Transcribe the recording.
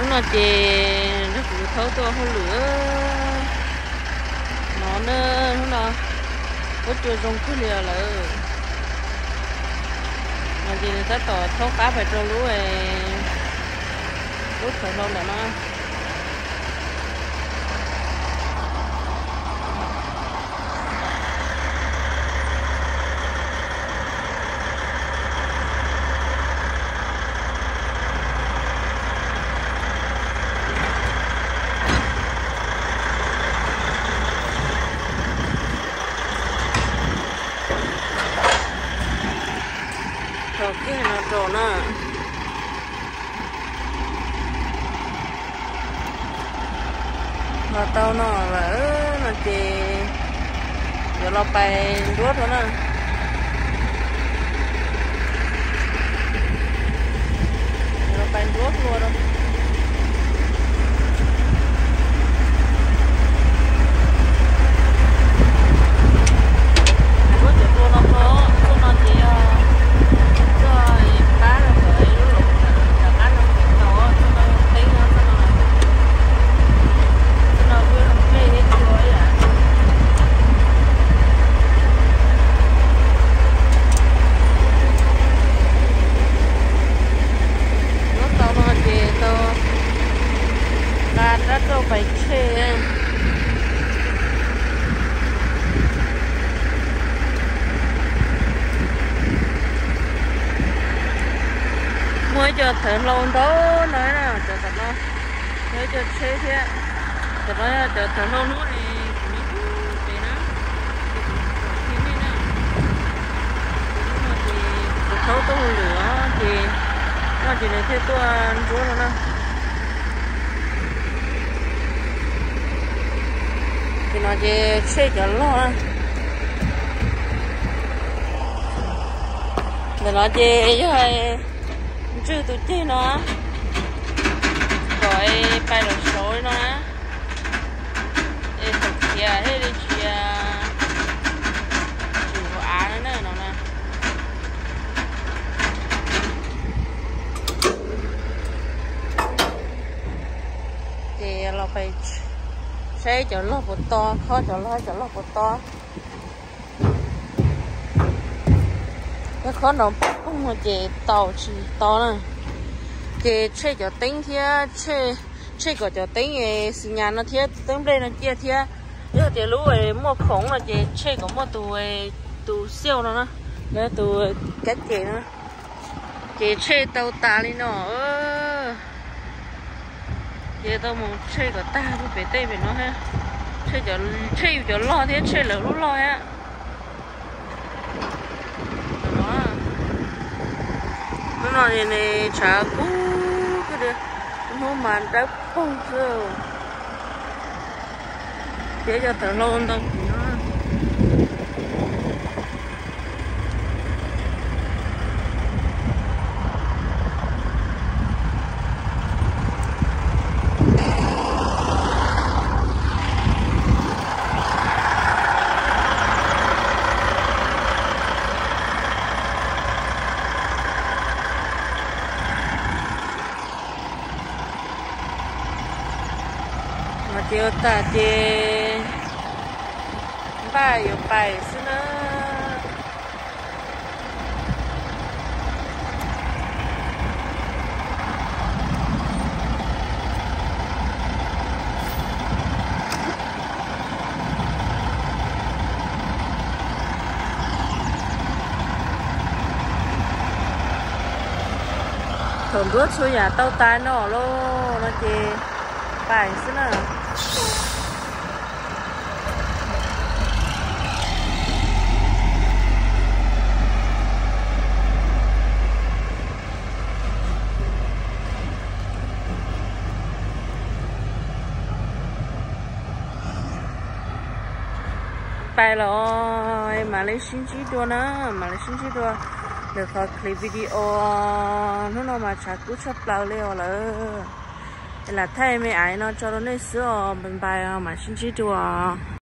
Hnub no ces nrog kuv thaub tuaj hauj lwm no na, hnub no huab cua zoo kawg li lawm. No ces nws tab tom thaub qab pais rau lub, lub thawv hlau ntawm no. Thaum kawg no rau na. Los tau no lawm no ces yuav los pais nruab rau na. Yuav los pais nruab hlua rau. Nruab cov hlua no rau, hlua no ces yog coj pab rau kom lub loov rov qab no tau, txoj no teeb no, txoj no, txoj no kuj zoo nplej thiab cua ib yam. Nruab tau no ces tau nqa rab rauj pais tshej. Muaj ib co thawv hlau ntau no na, cov tom no yog ib co tsheb thiab. Cov no yog cov thawv hlau hnub es kuv nyob pem na, ces kuv tsom qhia nej na. Ces hnub no ces kuv thaub tuaj hauj lwm os, ces no ces nws thiaj tuaj nruab no na. Ces no ces tshej cov loj na. Ntawm no ces yog ntswj tus ceg no kom pais los saud li no na. Es thaum khiav thiaj li tsis, tsis ua av na no na. Ces los pais saib cov log puas to, khob cov log, cov log puas to. Yog khob nrov poog no ces tau tsis to na. Ces tshej cov teeb thiab, tshej kom cov teeb xi nyas no thiab teeb nplej no ciaj thiab. Yog tias lub muaj khoom no ces tshej kom muaj tus, tus xiauj no na, tus kab ces no. Ces tshej tau tas li no. Ces tau mus tshej kom tag pem tej pem no thiab. Tshej yus cov log thiab tshej lawv lub log thiab. Hnub no tshav kub kawg li, hnub mas dawb paug xwb. Thiab cov thawv hlau ntau kawg no. Ces ua tas ces npaj yuav pais xwb na. Thaum nruab txhua yam tau tas no lawm no ces pais xwb na. Pais los mam li sib ntsib dua na, mam li sib ntsib dua ntawm qhov clip video. Hnub no mas tshav kub tshaj plaws li os lawm. Lam thaij me ais no tso rau nej xwb os, bye bye, mam sib ntsib dua.